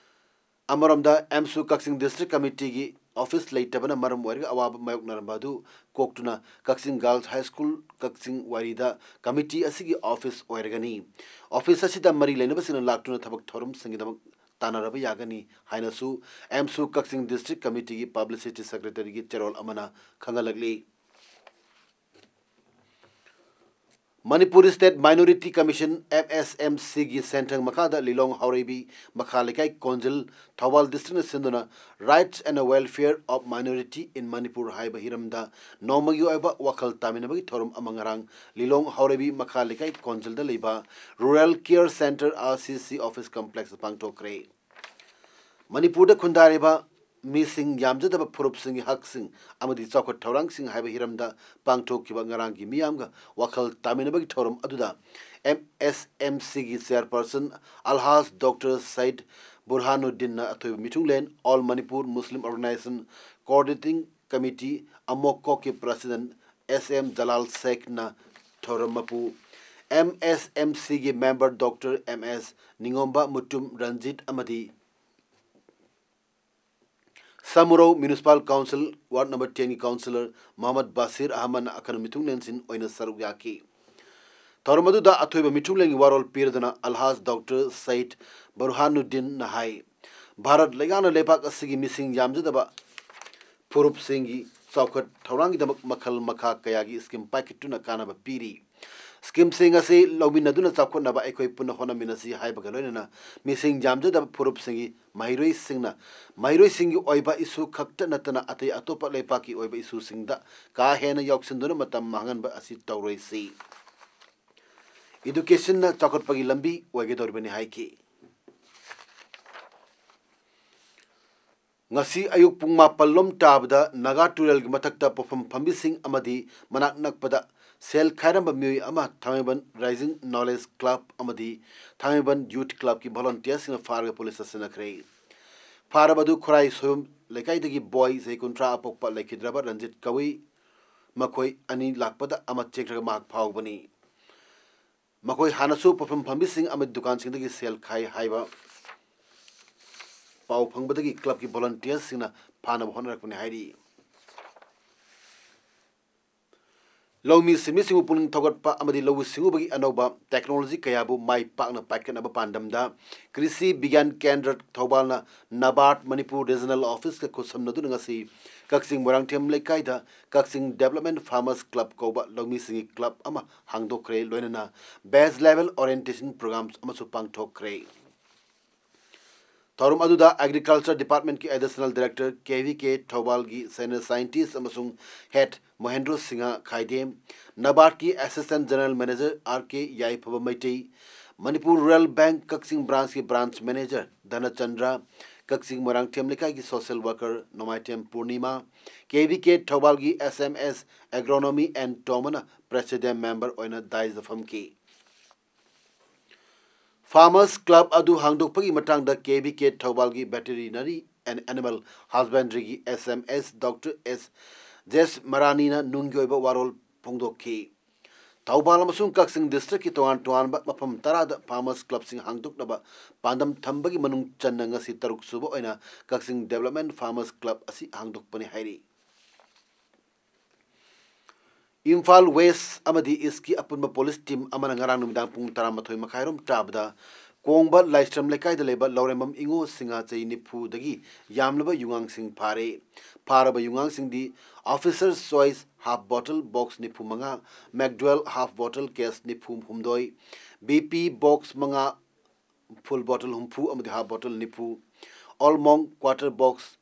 ꯑꯃꯔꯣꯝꯗ ꯑꯦꯝꯁꯨ ꯀꯛꯆꯤꯡ ꯗꯤꯁꯇ꯭ꯔꯤꯛ ꯀꯃꯤꯇꯤꯒꯤ ꯑꯣꯐꯤꯁ ꯂꯩꯇꯕꯅ ꯃꯔꯝ ꯑꯣꯏꯔꯒ ꯑꯋꯥꯕ ꯃꯥꯌꯣꯛꯅꯔꯝꯕ ꯑꯗꯨ ꯀꯣꯛꯇꯨꯅ ꯀꯛꯆꯤꯡ ꯒꯥꯔꯜꯁ ꯍꯥꯏ ꯁ꯭ꯀꯨꯜ ꯀꯛꯆꯤꯡ ꯋꯥꯏꯔꯤꯗ ꯀꯃꯤꯇꯤ ꯑꯁꯤꯒꯤ ꯑꯣꯐꯤꯁ ꯑꯣꯏꯔꯒꯅꯤ꯫ ꯑꯣꯐꯤꯁ ꯑꯁꯤꯗ ꯃꯔꯤ ꯂꯩꯅꯕꯁꯤꯡꯅ ꯂꯥꯛꯇꯨꯅ ꯊꯕꯛ ꯊꯧꯔꯝꯁꯤꯡꯒꯤꯗꯃꯛ ꯇꯥꯟꯅꯔꯕ ꯌꯥꯒꯅꯤ ꯍꯥꯏꯅꯁꯨ ꯑꯦꯝꯁꯨ ꯀꯛꯆꯤꯡ ꯗꯤꯁꯇ꯭ꯔꯤꯛ ꯀꯃꯤꯇꯤꯒꯤ ꯄꯕ꯭ꯂꯤꯁꯤꯇꯤ ꯁꯦꯀ꯭ꯔꯦꯇꯔꯤꯒꯤ ꯆꯦꯔꯣꯜ ꯑꯃꯅ ꯈꯪꯍꯜꯂꯛꯂꯤ꯫ Manipur State Minority Commission, M S M C ꯒꯤ ꯁꯦꯟꯊꯪ ꯃꯈꯥꯗ ꯂꯤꯂꯣꯡ ꯍꯥꯎꯔꯩꯕꯤ ꯃꯈꯥ ꯂꯩꯀꯥꯏ ꯀꯣꯟꯖꯤꯜ, ꯊꯧꯕꯥꯜ district ꯅ ꯁꯤꯟꯗꯨꯅ Rights and Welfare of Minority in Manipur ꯍꯥꯏꯕ ꯍꯤꯔꯝꯗ ꯅꯣꯡꯃꯒꯤ ꯑꯣꯏꯕ ꯋꯥꯈꯜ ꯇꯥꯃꯤꯟꯅꯕꯒꯤ ꯊꯧꯔꯝ ꯑꯃ ꯉꯔꯥꯡ ꯂꯤꯂꯣꯡ ꯍꯥꯎꯔꯩꯕꯤ ꯃꯈꯥ ꯂꯩꯀꯥꯏ ꯀꯣꯟꯖꯤꯜꯗ ꯂꯩꯕ Rural Care Centre, R C C office complex ꯗ ꯄꯥꯡꯊꯣꯛꯈ꯭ꯔꯦ꯫ ꯃꯅꯤꯄꯨꯔꯗ ꯈꯨꯟꯗꯥꯔꯤꯕ ꯃꯤꯁꯤꯡ ꯌꯥꯝꯖꯗꯕ ꯐꯨꯔꯨꯞꯁꯤꯡꯒꯤ ꯍꯛꯁꯤꯡ ꯑꯃꯗꯤ ꯆꯥꯎꯈꯠ ꯊꯧꯔꯥꯡꯁꯤꯡ ꯍꯥꯏꯕ ꯍꯤꯔꯝꯗ ꯄꯥꯡꯊꯣꯛꯈꯤꯕ ꯉꯔꯥꯡꯒꯤ ꯃꯤꯌꯥꯝꯒ ꯋꯥꯈꯜ ꯇꯥꯃꯤꯟꯅꯕꯒꯤ ꯊꯧꯔꯝ ꯑꯗꯨꯗ M S M C ꯒꯤ chairperson Alhaj Doctor Said ꯕꯨꯔꯍꯥꯅꯨꯗꯤꯟꯅ ꯑꯊꯣꯏꯕ ꯃꯤꯊꯨꯡꯂꯦꯟ, All Manipur Muslim Organization Coordinating Committee, ꯑꯃꯣꯀꯣꯛꯀꯤ president S M Jalal ꯁꯦꯈꯅ ꯊꯧꯔꯝ ꯃꯄꯨ, M S M C ꯒꯤ member Doctor M S ꯅꯤꯉꯣꯝꯕ, Mutum Ranjit ꯑꯃꯗꯤ Samurou Municipal Council Ward number ten ꯒꯤ councillor ꯃꯣꯍꯝꯃꯗ ꯕꯁꯤꯔ ꯑꯍꯃꯗꯅ ꯑꯈꯟꯅꯕ ꯃꯤꯊꯨꯡꯂꯦꯟꯁꯤꯡ ꯑꯣꯏꯅ ꯁꯔꯨꯛ ꯌꯥꯈꯤ꯫ ꯊꯧꯔꯝ ꯑꯗꯨꯗ ꯑꯊꯣꯏꯕ ꯃꯤꯊꯨꯡꯂꯦꯟꯒꯤ ꯋꯥꯔꯣꯜ ꯄꯤꯔꯗꯨꯅ Alhaj Doctor Said ꯕꯨꯔꯍꯥꯅꯨꯗꯤꯟꯅ ꯍꯥꯏ, ꯚꯥꯔꯠ ꯂꯩꯉꯥꯛꯅ ꯂꯩꯕꯥꯛ ꯑꯁꯤꯒꯤ ꯃꯤꯁꯤꯡ ꯌꯥꯝꯖꯗꯕ ꯐꯨꯔꯨꯞꯁꯤꯡꯒꯤ ꯆꯥꯎꯈꯠ ꯊꯧꯔꯥꯡꯒꯤꯗꯃꯛ ꯃꯈꯜ ꯃꯈꯥ ꯀꯌꯥꯒꯤ scheme ꯄꯥꯏꯈꯠꯇꯨꯅ ꯀꯥꯟꯅꯕ ꯄꯤꯔꯤ꯫ Scheme ꯁꯤꯡ ꯑꯁꯤ ꯂꯧꯃꯤꯟꯅꯗꯨꯅ ꯆꯥꯎꯈꯠꯅꯕ ꯑꯩꯈꯣꯏ ꯄꯨꯟꯅ ꯍꯣꯠꯅꯃꯤꯟꯅꯁꯤ ꯍꯥꯏꯕꯒ ꯂꯣꯏꯅꯅ ꯃꯤꯁꯤꯡ ꯌꯥꯝꯖꯗꯕ ꯐꯨꯔꯨꯞꯁꯤꯡꯒꯤ ꯃꯍꯩꯔꯣꯏꯁꯤꯡꯅ ꯃꯍꯩꯔꯣꯏꯁꯤꯡꯒꯤ ꯑꯣꯏꯕ issue ꯈꯛꯇ ꯅꯠꯇꯅ ꯑꯇꯩ ꯑꯇꯣꯞꯄ ꯂꯩꯄꯥꯛꯀꯤ ꯑꯣꯏꯕ issue ꯁꯤꯡꯗ ꯀꯥ ꯍꯦꯟꯅ ꯌꯥꯎꯁꯤꯟꯗꯨꯅ ꯃꯇꯝ ꯃꯥꯡꯍꯟꯕ ꯑꯁꯤ ꯇꯧꯔꯣꯏꯁꯤ꯫ Education ꯅ ꯆꯥꯎꯈꯠꯄꯒꯤ ꯂꯝꯕꯤ ꯑꯣꯏꯒꯗꯧꯔꯤꯕꯅꯤ ꯍꯥꯏꯈꯤ꯫ ꯉꯁꯤ ꯑꯌꯨꯛ ꯄꯨꯡ ꯃꯥꯄꯜ ꯂꯣꯝ ꯇꯥꯕꯗ ꯅꯥꯒꯥ ꯇꯨꯔꯦꯜꯒꯤ ꯃꯊꯛꯇ ꯄꯣꯠꯐꯝ ꯐꯝꯕꯤꯁꯤꯡ ꯑꯃꯗꯤ ꯃꯅꯥꯛ ꯅꯛꯄꯗ ꯁꯦꯜ ꯈꯥꯏꯔꯝꯕ ꯃꯤꯑꯣꯏ ꯑꯃ ꯊꯥꯡꯃꯩꯕꯟ Rising Knowledge Club ꯑꯃꯗꯤ ꯊꯥꯡꯃꯩꯕꯟ Youth Club ꯀꯤ volunteer ꯁꯤꯡꯅ ꯐꯥꯔꯒ police ꯇ ꯁꯤꯟꯅꯈ꯭ꯔꯦ꯫ ꯐꯥꯔꯕ ꯑꯗꯨ ꯈꯨꯔꯥꯏ ꯁꯣꯏꯕꯝ ꯂꯩꯀꯥꯏꯗꯒꯤ boy ꯆꯍꯤ ꯀꯨꯟꯊ꯭ꯔꯥ ꯑꯄꯣꯛꯄ ꯂꯩꯈꯤꯗ꯭ꯔꯕ ꯔꯟꯖꯤꯠ ꯀꯧꯏ꯫ ꯃꯈꯣꯏ ꯑꯅꯤ ꯂꯥꯛꯄꯗ ꯑꯃ ꯆꯦꯟꯈ꯭ꯔꯒ ꯃꯍꯥꯛ ꯐꯥꯍꯧꯕꯅꯤ꯫ ꯃꯈꯣꯏ ꯍꯥꯟꯅꯁꯨ ꯄꯣꯠꯐꯝ ꯐꯝꯕꯤꯁꯤꯡ ꯑꯃꯗꯤ ꯗꯨꯀꯥꯟꯁꯤꯡꯗꯒꯤ ꯁꯦꯜ ꯈꯥꯏ ꯍꯥꯏꯕ ꯄꯥꯎ ꯐꯪꯕꯗꯒꯤ club ꯀꯤ volunteer ꯁꯤꯡꯅ ꯐꯥꯅꯕ ꯍꯣꯠꯅꯔꯛꯄꯅꯤ ꯍꯥꯏꯔꯤ꯫ ꯂꯧꯃꯤ ꯁꯤꯟꯃꯤꯁꯤꯡꯕꯨ ꯄꯨꯛꯅꯤꯡ ꯊꯧꯒꯠꯄ ꯑꯃꯗꯤ ꯂꯧꯎ ꯁꯤꯡꯎꯕꯒꯤ ꯑꯅꯧꯕ technology ꯀꯌꯥꯕꯨ ꯃꯥꯏ ꯄꯥꯛꯅ ꯄꯥꯏꯈꯠꯅꯕ ꯄꯥꯟꯗꯝꯗ ꯀ꯭ꯔꯤꯁꯤ ꯕꯤꯒ꯭ꯌꯥꯟ ꯀꯦꯟꯗ꯭ꯔ ꯊꯧꯕꯥꯜꯅ ꯅꯕꯥꯔꯗ ꯃꯅꯤꯄꯨꯔ regional officeꯀ ꯈꯨꯠꯁꯝꯅꯗꯨꯅ ꯉꯁꯤ ꯀꯛꯆꯤꯡ ꯃꯣꯏꯔꯥꯡꯊꯦꯝ ꯂꯩꯀꯥꯏꯗ ꯀꯛꯆꯤꯡ Development Farmers Club ꯀꯧꯕ ꯂꯧꯃꯤꯁꯤꯡꯒꯤ club ꯑꯃ ꯍꯥꯡꯗꯣꯛꯈ꯭ꯔꯦ꯫ ꯂꯣꯏꯅꯅ base level orientation program ꯑꯃꯁꯨ ꯄꯥꯡꯊꯣꯛꯈ꯭ꯔꯦ꯫ ꯊꯧꯔꯝ ꯑꯗꯨꯗ Agriculture Departmentꯀꯤ Additional Director K V K ꯊꯧꯕꯥꯜꯒꯤ Senior Scientist ꯑꯃꯁꯨꯡ Head ꯃꯣꯍꯦꯟꯗ꯭ꯔꯣ ꯁꯤꯡꯍ ꯈꯥꯏꯗꯦꯝ, ꯅꯕꯥꯔꯗꯀꯤ Assistant General Manager R K Yaiphaba Meitei, Manipur rural bank Kakching ꯕ꯭ꯔꯥꯟꯁꯀꯤ branch manager ꯙꯅꯆꯟꯗ꯭ꯔ, ꯀꯛꯆꯤꯡ ꯃꯣꯏꯔꯥꯡꯊꯦꯝ ꯂꯩꯀꯥꯏꯒꯤ social worker Nongmaithem Purnima, K V K ꯊꯧꯕꯥꯜꯒꯤ S M S Agronomy and Tomꯅ president member ꯑꯣꯏꯅ dais ꯐꯝꯈꯤ꯫ Farmers Club ꯑꯗꯨ ꯍꯥꯡꯗꯣꯛꯄꯒꯤ ꯃꯇꯥꯡꯗ ꯀꯦ ꯚꯤ ꯀꯦ ꯊꯧꯕꯥꯜꯒꯤ Veterinary and Animal Husbandryꯒꯤ S M S Doctor S ꯖꯦꯁ ꯃꯔꯥꯅꯤꯅ ꯅꯨꯡꯒꯤ ꯑꯣꯏꯕ ꯋꯥꯔꯣꯜ ꯐꯣꯡꯗꯣꯛꯈꯤ꯫ ꯊꯧꯕꯥꯜ ꯑꯃꯁꯨꯡ ꯀꯛꯆꯤꯡ districtꯀꯤ ꯇꯣꯉꯥꯟ ꯇꯣꯉꯥꯟꯕ ꯃꯐꯝ ꯇꯔꯥꯗ Farmers Clubꯁꯤꯡ ꯍꯥꯡꯗꯣꯛꯅꯕ ꯄꯥꯟꯗꯝ ꯊꯝꯕꯒꯤ ꯃꯅꯨꯡ ꯆꯟꯅ ꯉꯁꯤ ꯇꯔꯨꯛ ꯁꯨꯕ ꯑꯣꯏꯅ ꯀꯛꯆꯤꯡ Development Farmers Club ꯑꯁꯤ ꯍꯥꯡꯗꯣꯛꯄꯅꯤ ꯍꯥꯏꯔꯤ꯫ ꯏꯝꯐꯥꯜ West ꯑꯃꯗꯤ Eastꯀꯤ ꯑꯄꯨꯟꯕ police team ꯑꯃꯅ ꯉꯔꯥꯡ ꯅꯨꯃꯤꯗꯥꯡ ꯄꯨꯡ ꯇꯔꯥꯃꯥꯊꯣꯏ ꯃꯈꯥꯏꯔꯣꯝ ꯇꯥꯕꯗ ꯀꯣꯡꯕ ꯂꯥꯏꯁ꯭ꯔꯝ ꯂꯩꯀꯥꯏꯗ ꯂꯩꯕ ꯂꯧꯔꯦꯝꯕꯝ ꯏꯉꯣ ꯁꯤꯡꯍ ꯆꯍꯤ ꯅꯤꯐꯨꯗꯒꯤ ꯌꯥꯝꯂꯕ ꯌꯨꯉꯥꯡꯁꯤꯡ ꯐꯥꯔꯦ꯫ ꯐꯥꯔꯕ ꯌꯨꯉꯥꯡꯁꯤꯡꯗꯤ Officer's Choice half bottle box ꯅꯤꯐꯨ ꯃꯉꯥ, Magdewell half bottle case ꯅꯤꯐꯨ ꯍꯨꯝꯗꯣꯏ, B P box ꯃꯉꯥ, full bottle ꯍꯨꯝꯐꯨ ꯑꯃꯗꯤ half bottle ꯅꯤꯐꯨ, All Monk quarter box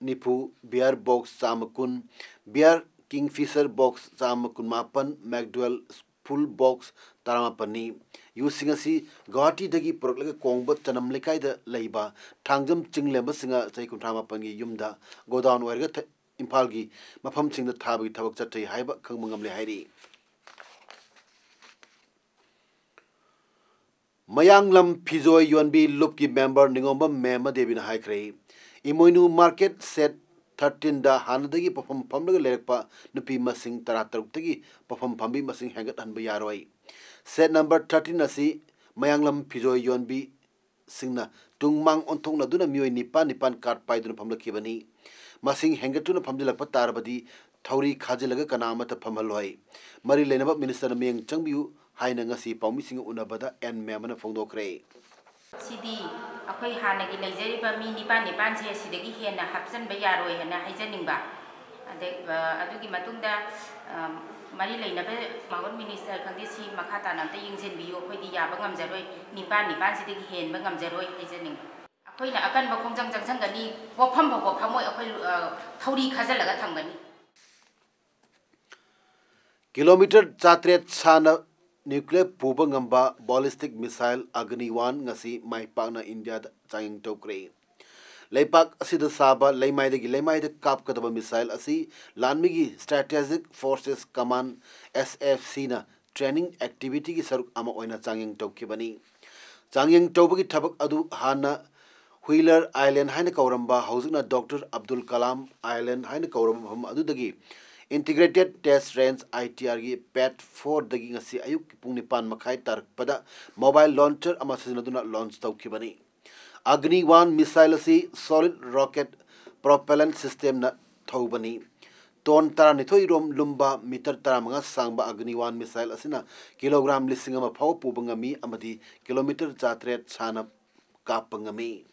ꯅꯤꯐꯨ, beer box ꯆꯥꯝꯃ ꯀꯨꯟ, beer Kingfisher box ꯆꯥꯝꯃ ꯀꯨꯟꯃꯥꯄꯟ, Magdewell full box ꯇꯔꯥꯃꯥꯄꯟꯅꯤ꯫ ꯌꯨꯁꯤꯡ ꯑꯁꯤ ꯒꯨꯋꯥꯍꯥꯇꯤꯗꯒꯤ ꯄꯨꯔꯛꯂꯒ ꯀꯣꯡꯕ ꯆꯅꯝ ꯂꯩꯀꯥꯏꯗ ꯂꯩꯕ ꯊꯥꯡꯖꯝ ꯆꯤꯡꯂꯦꯝꯕ ꯁꯤꯡꯍ ꯆꯍꯤ ꯀꯨꯟꯊ꯭ꯔꯥ ꯃꯥꯄꯟꯒꯤ ꯌꯨꯝꯗ godown ꯑꯣꯏꯔꯒ ꯊ-, ꯏꯝꯐꯥꯜꯒꯤ ꯃꯐꯝꯁꯤꯡꯗ ꯊꯥꯕꯒꯤ ꯊꯕꯛ ꯆꯠꯊꯩ ꯍꯥꯏꯕ ꯈꯪꯕ ꯉꯝꯂꯦ ꯍꯥꯏꯔꯤ꯫ ꯃꯌꯥꯡꯂꯝ ꯐꯤꯖꯣꯏ ꯌꯣꯟꯕꯤ ꯂꯨꯞꯀꯤ member ꯅꯤꯉꯣꯝꯕꯝ ꯃꯦꯃ ꯗꯦꯕꯤꯅ ꯍꯥꯏꯈ꯭ꯔꯦ, ꯏꯃꯣꯏꯅꯨ market shed thirteenꯗ ꯍꯥꯟꯅꯗꯒꯤ ꯄꯣꯠꯐꯝ ꯐꯝꯂꯒ ꯂꯩꯔꯛꯄ ꯅꯨꯄꯤ ꯃꯁꯤꯡ ꯇꯔꯥꯇꯔꯨꯛꯇꯒꯤ ꯄꯣꯠꯐꯝ ꯐꯝꯕꯤ ꯃꯁꯤꯡ ꯍꯦꯟꯒꯠꯍꯟꯕ ꯌꯥꯔꯣꯏ꯫ Shed number thirteen ꯑꯁꯤ ꯃꯌꯥꯡꯂꯝ ꯐꯤꯖꯣꯏ ꯌꯣꯟꯕꯤꯁꯤꯡꯅ ꯇꯨꯡ ꯃꯥꯡ ꯑꯣꯟꯊꯣꯛꯅꯗꯨꯅ ꯃꯤꯑꯣꯏ ꯅꯤꯄꯥꯟ ꯅꯤꯄꯥꯟ cart ꯄꯥꯏꯗꯨꯅ ꯐꯝꯂꯛꯈꯤꯕꯅꯤ꯫ ꯃꯁꯤꯡ ꯍꯦꯟꯒꯠꯇꯨꯅ ꯐꯝꯖꯤꯜꯂꯛꯄ ꯇꯥꯔꯕꯗꯤ ꯊꯧꯔꯤ ꯈꯥꯖꯤꯜꯂꯒ ꯀꯅꯥ ꯑꯃꯠꯇ ꯐꯝꯍꯜꯂꯣꯏ꯫ ꯃꯔꯤ ꯂꯩꯅꯕ ꯃꯤꯅꯤꯁꯇꯔꯅ ꯃꯤꯠꯌꯦꯡ ꯆꯪꯕꯤꯌꯨ ꯍꯥꯏꯅ ꯉꯁꯤ ꯄꯥꯎꯃꯤꯁꯤꯡꯒ ꯎꯅꯕꯗ ꯑꯦꯟ ꯃꯌꯥꯝꯕꯅ ꯐꯣꯡꯗꯣꯛꯈ꯭ꯔꯦ꯫ ꯁꯤꯗꯤ ꯑꯩꯈꯣꯏ ꯍꯥꯟꯅꯒꯤ ꯂꯩꯖꯔꯤꯕ ꯃꯤ ꯅꯤꯄꯥꯟ ꯅꯤꯄꯥꯟꯁꯦ ꯁꯤꯗꯒꯤ ꯍꯦꯟꯅ ꯍꯥꯞꯆꯟꯕ ꯌꯥꯔꯣꯏ ꯍꯥꯏꯅ ꯍꯥꯏꯖꯅꯤꯡꯕ꯫ ꯑꯗꯩ, ꯑ, ꯑꯗꯨꯒꯤ ꯃꯇꯨꯡꯗ, ꯑ, ꯃꯔꯤ ꯂꯩꯅꯕ ꯃꯥꯡꯒꯣꯟ ꯃꯤꯅꯤꯁꯇꯔ ꯈꯪꯗꯦ, ꯁꯤ ꯃꯈꯥ ꯇꯥꯅ ꯑꯝꯇ ꯌꯦꯡꯁꯤꯟꯕꯤꯌꯨ, ꯑꯩꯈꯣꯏꯗꯤ ꯌꯥꯕ ꯉꯝꯖꯔꯣꯏ, ꯅꯤꯄꯥꯟ ꯅꯤꯄꯥꯟꯁꯤꯗꯒꯤ ꯍꯦꯟꯕ ꯉꯝꯖꯔꯣꯏ ꯍꯥꯏꯖꯅꯤꯡꯕ꯫ ꯑꯩꯈꯣꯏꯅ ꯑꯀꯟꯕ ꯈꯣꯡꯖꯪ ꯆꯪꯁꯟꯒꯅꯤ, ꯄꯣꯛꯐꯝ ꯐꯥꯎꯕ ꯐꯝꯃꯣꯏ ꯑꯩꯈꯣꯏ, ꯑ, ꯊꯧꯔꯤ ꯈꯥꯖꯤꯜꯂꯒ ꯊꯝꯒꯅꯤ꯫ ꯀꯤꯂꯣꯃꯤꯇꯔ ꯆꯥꯇ꯭ꯔꯦꯠ ꯁꯥꯡꯅ ꯅ꯭ꯌꯨꯀ꯭ꯂꯤꯌꯔ ꯄꯨꯕ ꯉꯝꯕ ꯕꯣꯂꯤꯁꯇꯤꯛ ꯃꯤꯁꯥꯏꯜ ꯑꯒꯅꯤꯋꯥꯟ ꯉꯁꯤ ꯃꯥꯏ ꯄꯥꯛꯅ ꯏꯟꯗꯤꯌꯥꯗ ꯆꯥꯡꯌꯦꯡ ꯇꯧꯈ꯭ꯔꯦ꯫ ꯂꯩꯄꯥꯛ ꯑꯁꯤꯗ ꯁꯥꯕ ꯂꯩꯃꯥꯏꯗꯒꯤ ꯂꯩꯃꯥꯏꯗ ꯀꯥꯞꯀꯗꯕ ꯃꯤꯁꯥꯏꯜ ꯑꯁꯤ ꯂꯥꯟꯃꯤꯒꯤ Strategic Forces Command, S F C ꯅ training activity ꯒꯤ ꯁꯔꯨꯛ ꯑꯃ ꯑꯣꯏꯅ ꯆꯥꯡꯌꯦꯡ ꯇꯧꯈꯤꯕꯅꯤ꯫ ꯆꯥꯡꯌꯦꯡ ꯇꯧꯕꯒꯤ ꯊꯕꯛ ꯑꯗꯨ ꯍꯥꯟꯅ Wheeler Island ꯍꯥꯏꯅ ꯀꯧꯔꯝꯕ, ꯍꯧꯖꯤꯛꯅ ꯗꯣꯛꯇꯔ ꯑꯕꯗꯨꯜ ꯀꯂꯥꯝ Island ꯍꯥꯏꯅ ꯀꯧꯔꯕ ꯃꯐꯝ ꯑꯗꯨꯗꯒꯤ Integrated Test Range, I T R ꯒꯤ pad four ꯗꯒꯤ ꯉꯁꯤ ꯑꯌꯨꯛꯀꯤ ꯄꯨꯡ ꯅꯤꯄꯥꯟ ꯃꯈꯥꯏ ꯇꯥꯔꯛꯄꯗ mobile launcher ꯑꯃ ꯁꯤꯖꯤꯟꯅꯗꯨꯅ launch ꯇꯧꯈꯤꯕꯅꯤ꯫ ꯑꯒꯅꯤꯋꯥꯟ ꯃꯤꯁꯥꯏꯜ ꯑꯁꯤ solid rocket propellant system ꯅ ꯊꯧꯕꯅꯤ꯫ ꯇꯣꯟ ꯇꯔꯥꯅꯤꯊꯣꯏ ꯔꯣꯝ ꯂꯨꯝꯕ, ꯃꯤꯇꯔ ꯇꯔꯥꯃꯉꯥ ꯁꯥꯡꯕ ꯑꯒꯅꯤꯋꯥꯟ ꯃꯤꯁꯥꯏꯜ ꯑꯁꯤꯅ ꯀꯤꯂꯣꯒ꯭ꯔꯥꯝ ꯂꯤꯁꯤꯡ ꯑꯃ ꯐꯥꯎꯕ ꯄꯨꯕ ꯉꯝꯃꯤ ꯑꯃꯗꯤ ꯀꯤꯂꯣꯃꯤꯇꯔ ꯆꯥꯇ꯭ꯔꯦꯠ ꯁꯥꯡꯅ ꯀꯥꯞꯄ ꯉꯝꯃꯤ꯫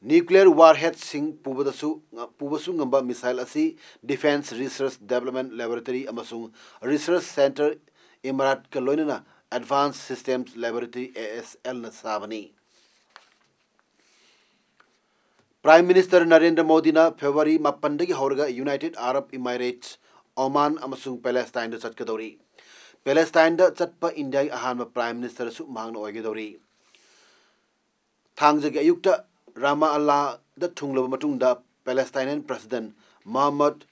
Nuclear warhead ꯁꯤꯡ ꯄꯨꯕꯗꯁꯨ, ꯄꯨꯕꯁꯨ ꯉꯝꯕ ꯃꯤꯁꯥꯏꯜ ꯑꯁꯤ Defence Research Development Laboratory ꯑꯃꯁꯨꯡ Research Centre, ꯏꯃꯥꯔꯥꯠꯀ ꯂꯣꯏꯅꯅ Advanced Systems Laboratory, A S L ꯅ ꯁꯥꯕꯅꯤ꯫ Prime Minister ꯅꯔꯦꯟꯗ꯭ꯔ ꯃꯣꯗꯤꯅ ꯐꯦꯕ꯭ꯔꯨꯋꯥꯔꯤ ꯃꯥꯄꯟꯗꯒꯤ ꯍꯧꯔꯒ United Arab Emirates, Oman ꯑꯃꯁꯨꯡ Palestine ꯗ ꯆꯠꯀꯗꯧꯔꯤ꯫ Palestine ꯗ ꯆꯠꯄ ꯏꯟꯗꯤꯌꯥꯒꯤ ꯑꯍꯥꯟꯕ Prime Minister ꯁꯨ ꯃꯍꯥꯛꯅ ꯑꯣꯏꯒꯗꯧꯔꯤ꯫ ꯊꯥꯡꯖꯒꯤ ꯑꯌꯨꯛꯇ ꯔꯥꯃꯥꯜꯂꯥꯗ ꯊꯨꯡꯂꯕ ꯃꯇꯨꯡꯗ Palestinian President ꯃꯍꯃꯗ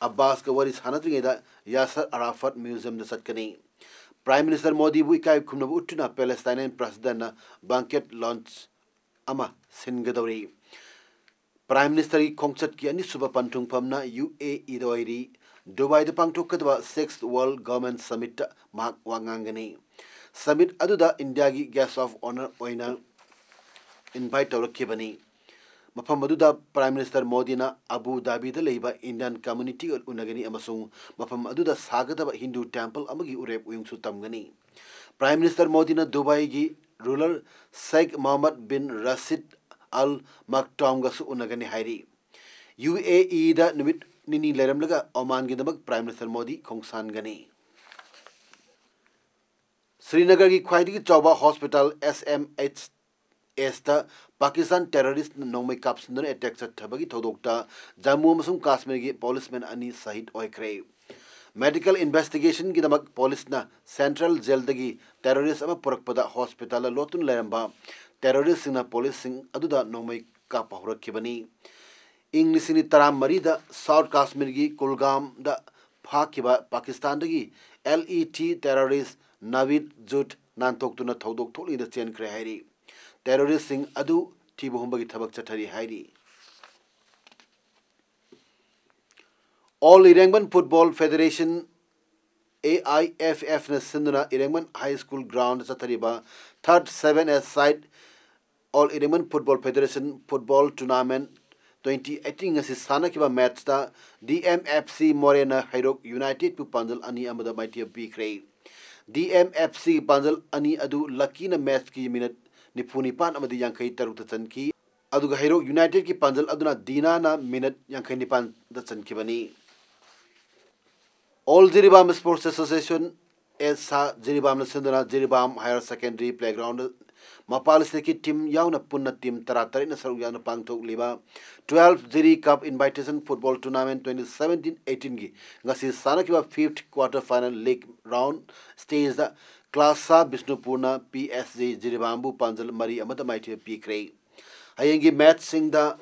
ꯑꯕꯥꯁꯀ ꯋꯥꯔꯤ ꯁꯥꯟꯅꯗ꯭ꯔꯤꯉꯩꯗ ꯌꯥꯁꯔ ꯑꯔꯥꯐꯥꯠ Museum ꯗ ꯆꯠꯀꯅꯤ꯫ Prime Minister ꯃꯣꯗꯤꯕꯨ ꯏꯀꯥꯏ ꯈꯨꯝꯅꯕ ꯎꯠꯇꯨꯅ Palestinian President ꯅ banquet lunch ꯑꯃ ꯁꯤꯟꯒꯗꯧꯔꯤ꯫ Prime Minister ꯒꯤ ꯈꯣꯡꯆꯠꯀꯤ ꯑꯅꯤꯁꯨꯕ ꯄꯟꯊꯨꯡꯐꯝꯅ U A E ꯗ ꯑꯣꯏꯔꯤ꯫ ꯗꯨꯕꯥꯏꯗ ꯄꯥꯡꯊꯣꯛꯀꯗꯕ Sixth World Government Summit ꯇ ꯃꯍꯥꯛ ꯋꯥ ꯉꯥꯡꯒꯅꯤ꯫ Summit ꯑꯗꯨꯗ ꯏꯟꯗꯤꯌꯥꯒꯤ Guest of Honour ꯑꯣꯏꯅ invite ꯇꯧꯔꯛꯈꯤꯕꯅꯤ꯫ ꯃꯐꯝ ꯑꯗꯨꯗ Prime Minister ꯃꯣꯗꯤꯅ ꯑꯕꯨ ꯙꯥꯕꯤꯗ ꯂꯩꯕ Indian communityꯒ ꯎꯅꯒꯅꯤ ꯑꯃꯁꯨꯡ ꯃꯐꯝ ꯑꯗꯨꯗ ꯁꯥꯒꯗꯕ ꯍꯤꯟꯗꯨ temple ꯑꯃꯒꯤ ꯎꯔꯦꯞ ꯎꯌꯨꯡꯁꯨ ꯇꯝꯒꯅꯤ꯫ Prime Minister ꯃꯣꯗꯤꯅ ꯗꯨꯕꯥꯏꯒꯤ ruler Sheikh Mohammed bin Rashid Al Maktoumꯒꯁꯨ ꯎꯅꯒꯅꯤ ꯍꯥꯏꯔꯤ꯫ UAEꯗ ꯅꯨꯃꯤꯠ ꯅꯤꯅꯤ ꯂꯩꯔꯝꯂꯒ ꯑꯣꯃꯥꯟꯒꯤꯗꯃꯛ Prime Minister ꯃꯣꯗꯤ ꯈꯣꯡꯁꯥꯟꯒꯅꯤ꯫ ꯁ꯭ꯔꯤꯅꯒꯔꯒꯤ ꯈ꯭ꯋꯥꯏꯗꯒꯤ ꯆꯥꯎꯕ hospital SMHSꯇ Pakistan terroristꯅ ꯅꯣꯡꯃꯩ ꯀꯥꯞꯁꯤꯟꯗꯨꯅ attack ꯆꯠꯊꯕꯒꯤ ꯊꯧꯗꯣꯛꯇ ꯖꯝꯃꯨ ꯑꯃꯁꯨꯡ ꯀꯥꯁꯃꯤꯔꯒꯤ policeman ꯑꯅꯤ ꯁꯍꯤꯗ ꯑꯣꯏꯈ꯭ꯔꯦ꯫ Medical investigationꯒꯤꯗꯃꯛ policeꯅ central jailꯗꯒꯤ terrorist ꯑꯃ ꯄꯨꯔꯛꯄꯗ hospitalꯗ ꯂꯣꯠꯇꯨꯅ ꯂꯩꯔꯝꯕ terroristꯁꯤꯡꯅ policeꯁꯤꯡ ꯑꯗꯨꯗ ꯅꯣꯡꯃꯩ ꯀꯥꯞꯄ ꯍꯧꯔꯛꯈꯤꯕꯅꯤ꯫ ꯏꯪ ꯂꯤꯁꯤꯡ ꯑꯅꯤ ꯇꯔꯥꯃꯔꯤꯗ South ꯀꯥꯁꯃꯤꯔꯒꯤ ꯀꯨꯜꯒꯥꯝꯗ ꯐꯥꯈꯤꯕ ꯄꯥꯀꯤꯁꯇꯥꯟꯗꯒꯤ LET terrorist ꯅꯥꯕꯤꯗ ꯖꯨꯠ ꯅꯥꯟꯊꯣꯛꯇꯨꯅ ꯊꯧꯗꯣꯛ ꯊꯣꯛꯂꯤꯉꯩꯗ ꯆꯦꯟꯈ꯭ꯔꯦ ꯍꯥꯏꯔꯤ꯫ Terroristꯁꯤꯡ ꯑꯗꯨ ꯊꯤꯕ ꯍꯨꯝꯕꯒꯤ ꯊꯕꯛ ꯆꯠꯊꯔꯤ ꯍꯥꯏꯔꯤ꯫ All Irengman Football Federation, AIFFꯅ ꯁꯤꯟꯗꯨꯅ ꯏꯔꯦꯡꯕꯟ High School groundꯗ ꯆꯠꯊꯔꯤꯕ third seven-a-side All Irengman Football Federation football tournament twenty eighteen ꯑꯁꯤ ꯁꯥꯟꯅꯈꯤꯕ matchꯇ DMFC ꯃꯣꯔꯦꯅ ꯍꯩꯔꯣꯛ Unitedꯄꯨ ꯄꯥꯟꯖꯜ ꯑꯅꯤ ꯑꯃꯗ ꯃꯥꯏꯊꯤꯕ ꯄꯤꯈ꯭ꯔꯦ꯫ DMFCꯒꯤ ꯄꯥꯟꯖꯜ ꯑꯅꯤ ꯑꯗꯨ Luckyꯅ matchꯀꯤ minute ꯅꯤꯐꯨ ꯅꯤꯄꯥꯟ ꯑꯃꯗꯤ ꯌꯥꯡꯈꯩ ꯇꯔꯨꯛꯇ ꯆꯟꯈꯤ꯫ ꯑꯗꯨꯒ ꯍꯩꯔꯣꯛ Unitedꯀꯤ ꯄꯥꯟꯖꯜ ꯑꯗꯨꯅ ꯗꯤꯅꯥꯅ minute ꯌꯥꯡꯈꯩ ꯅꯤꯄꯥꯟꯗ ꯆꯟꯈꯤꯕꯅꯤ꯫ All Jiribam Sports Association, ꯑꯦꯁ ꯁꯥ ꯖꯤꯔꯤꯕꯥꯝꯅ ꯁꯤꯟꯗꯨꯅ ꯖꯤꯔꯤꯕꯥꯝ Higher Secondary Playgroundꯗ ꯃꯄꯥꯜ stateꯀꯤ team ꯌꯥꯎꯅ ꯄꯨꯟꯅ team ꯇꯔꯥꯇꯔꯦꯠꯅ ꯁꯔꯨꯛ ꯌꯥꯅ ꯄꯥꯡꯊꯣꯛꯂꯤꯕ twelve Jiri Cup Invitation Football Tournament twenty seventeen eighteenꯒꯤ ꯉꯁꯤ ꯁꯥꯟꯅꯈꯤꯕ fifth quarter final league round stageꯗ ꯀ꯭ꯂꯥꯁꯥ ꯕꯤꯁꯅꯨꯄꯨꯔꯅ ꯄꯤ ꯑꯦꯁ ꯖꯤ ꯖꯤꯔꯤꯕꯥꯝꯕꯨ ꯄꯥꯟꯖꯜ ꯃꯔꯤ ꯑꯃꯗ ꯃꯥꯏꯊꯤꯕ ꯄꯤꯈ꯭ꯔꯦ꯫ ꯍꯌꯦꯡꯒꯤ matchꯁꯤꯡꯗ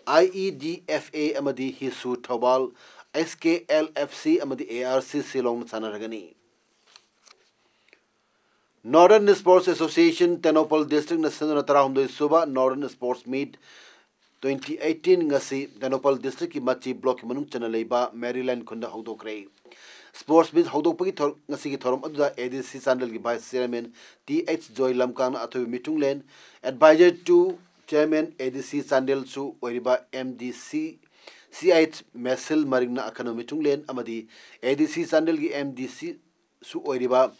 IEDFA ꯑꯃꯗꯤ ꯍꯤꯁꯨ ꯊꯧꯕꯥꯜ, SKLFC ꯑꯃꯗꯤ ARC ꯁꯤꯂꯣꯡꯅ ꯁꯥꯟꯅꯔꯒꯅꯤ꯫ Northern Sports Association Tengnoupal districtꯅ ꯁꯤꯟꯗꯨꯅ ꯇꯔꯥꯍꯨꯝꯗꯣꯏ ꯁꯨꯕ Northern Sports Meet twenty eighteen ꯉꯁꯤ ꯇꯦꯡꯅꯧꯄꯜ districtꯀꯤ ꯃꯆꯤ blockꯀꯤ ꯃꯅꯨꯡ ꯆꯟꯅ ꯂꯩꯕ ꯃꯦꯔꯤꯂꯦꯟ ꯈꯨꯟꯗ ꯍꯧꯗꯣꯛꯈ꯭ꯔꯦ꯫ Sports meet ꯍꯧꯗꯣꯛꯄꯒꯤ ꯊꯧ-, ꯉꯁꯤꯒꯤ ꯊꯧꯔꯝ ꯑꯗꯨꯗ ADC ꯆꯥꯟꯗꯦꯜꯒꯤ vice chairman Th ꯖꯣꯏ ꯂꯝꯀꯥꯡꯅ ꯑꯊꯣꯏꯕ ꯃꯤꯊꯨꯡꯂꯦꯟ, advisor to Chairman, A D C ꯆꯥꯟꯗꯦꯜꯁꯨ ꯑꯣꯏꯔꯤꯕ M D C C H ꯃꯦꯁꯤꯜ ꯃꯔꯤꯡꯅ ꯑꯈꯟꯅꯕ ꯃꯤꯊꯨꯡꯂꯦꯟ ꯑꯃꯗꯤ A D C ꯆꯥꯟꯗꯦꯜꯒꯤ M D C ꯁꯨ ꯑꯣꯏꯔꯤꯕ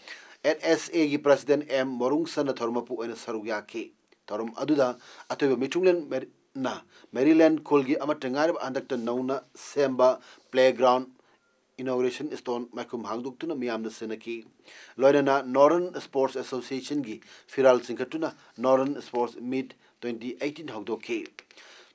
N S A ꯒꯤ President M ꯃꯣꯔꯨꯡꯁꯟꯅ ꯊꯧꯔꯝ ꯃꯄꯨ ꯑꯣꯏꯅ ꯁꯔꯨꯛ ꯌꯥꯈꯤ꯫ ꯊꯧꯔꯝ ꯑꯗꯨꯗ ꯑꯇꯣꯏꯕ ꯃꯤꯊꯨꯡꯂꯦꯟꯅ ꯃꯦꯔꯤꯂꯦꯟ ꯈꯨꯜꯒꯤ ꯑꯃꯠꯇ ꯉꯥꯏꯔꯕ ꯍꯟꯗꯛꯇ ꯅꯧꯅ ꯁꯦꯝꯕ playground inauguration stone ꯃꯥꯏꯈꯨꯝ ꯍꯥꯡꯗꯣꯛꯇꯨꯅ ꯃꯤꯌꯥꯝꯗ ꯁꯤꯟꯅꯈꯤ꯫ ꯂꯣꯏꯅꯅ Northern Sports Association ꯒꯤ ꯐꯤꯔꯥꯜ ꯆꯤꯡꯈꯠꯇꯨꯅ Northern Sports Meet twenty eighteen ꯍꯧꯗꯣꯛꯈꯤ꯫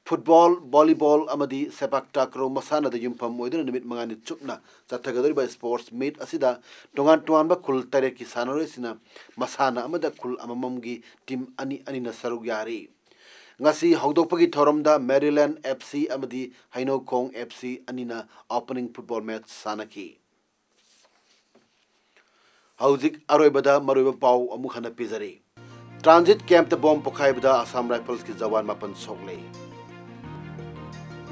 Football, volleyball ꯑꯃꯗꯤ ꯁꯦꯄꯥꯛ ꯇꯥꯀ꯭ꯔꯣ ꯃꯁꯥꯟꯅꯗ ꯌꯨꯝꯐꯝ ꯑꯣꯏꯗꯨꯅ ꯅꯨꯃꯤꯠ ꯃꯉꯥꯅꯤ ꯆꯨꯞꯅ ꯆꯠꯊꯒꯗꯧꯔꯤꯕ sports meet ꯑꯁꯤꯗ ꯇꯣꯉꯥꯟ ꯇꯣꯉꯥꯟꯕ ꯈꯨꯜ ꯇꯔꯦꯠꯀꯤ ꯁꯥꯟꯅꯔꯣꯏꯁꯤꯡꯅ ꯃꯁꯥꯟꯅ ꯑꯃꯗ ꯈꯨꯜ ꯑꯃꯃꯝꯒꯤ team ꯑꯅꯤ ꯑꯅꯤꯅ ꯁꯔꯨꯛ ꯌꯥꯔꯤ꯫ ꯉꯁꯤ ꯍꯧꯗꯣꯛꯄꯒꯤ ꯊꯧꯔꯝꯗ ꯃꯦꯔꯤꯂꯦꯟ F C ꯑꯃꯗꯤ ꯍꯩꯅꯧꯈꯣꯡ F C ꯑꯅꯤꯅ opening football match ꯁꯥꯟꯅꯈꯤ꯫ ꯍꯧꯖꯤꯛ ꯑꯔꯣꯏꯕꯗ ꯃꯔꯨꯑꯣꯏꯕ ꯄꯥꯎ ꯑꯃꯨꯛ ꯍꯟꯅ ꯄꯤꯖꯔꯤ꯫ Transit camp ꯇ bomb ꯄꯣꯈꯥꯏꯕꯗ Assam Rifles ꯀꯤ ꯖꯋꯥꯟ ꯃꯥꯄꯟ ꯁꯣꯛꯂꯦ꯫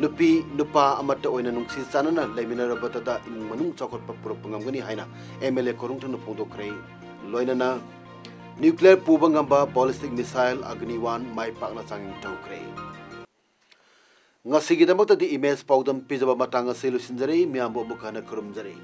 ꯅꯨꯄꯤ ꯅꯨꯄꯥ ꯑꯃꯠꯇ ꯑꯣꯏꯅ ꯅꯨꯡꯁꯤ ꯆꯥꯟꯅꯅ ꯂꯩꯃꯤꯟꯅꯔꯕꯗꯇ ꯏꯃꯨꯡ ꯃꯅꯨꯡ ꯆꯥꯎꯈꯠꯄ ꯄꯨꯔꯛꯄ ꯉꯝꯒꯅꯤ ꯍꯥꯏꯅ M L A ꯀꯣꯔꯨꯡꯊꯪꯅ ꯐꯣꯡꯗꯣꯛꯈ꯭ꯔꯦ꯫ ꯂꯣꯏꯅꯅ nuclear ꯄꯨꯕ ꯉꯝꯕ ballistic missile Agni one ꯃꯥꯏ ꯄꯥꯛꯅ ꯆꯥꯡꯌꯦꯡ ꯇꯧꯈ꯭ꯔꯦ꯫ ꯉꯁꯤꯒꯤꯗꯃꯛꯇꯗꯤ image ꯄꯥꯎꯗꯝ ꯄꯤꯖꯕ ꯃꯇꯥꯡ ꯑꯁꯤ ꯂꯣꯏꯁꯤꯟꯖꯔꯦ꯫ ꯃꯤꯌꯥꯝꯕꯨ ꯑꯃꯨꯛ ꯍꯟꯅ ꯈꯨꯔꯨꯝꯖꯔꯤ꯫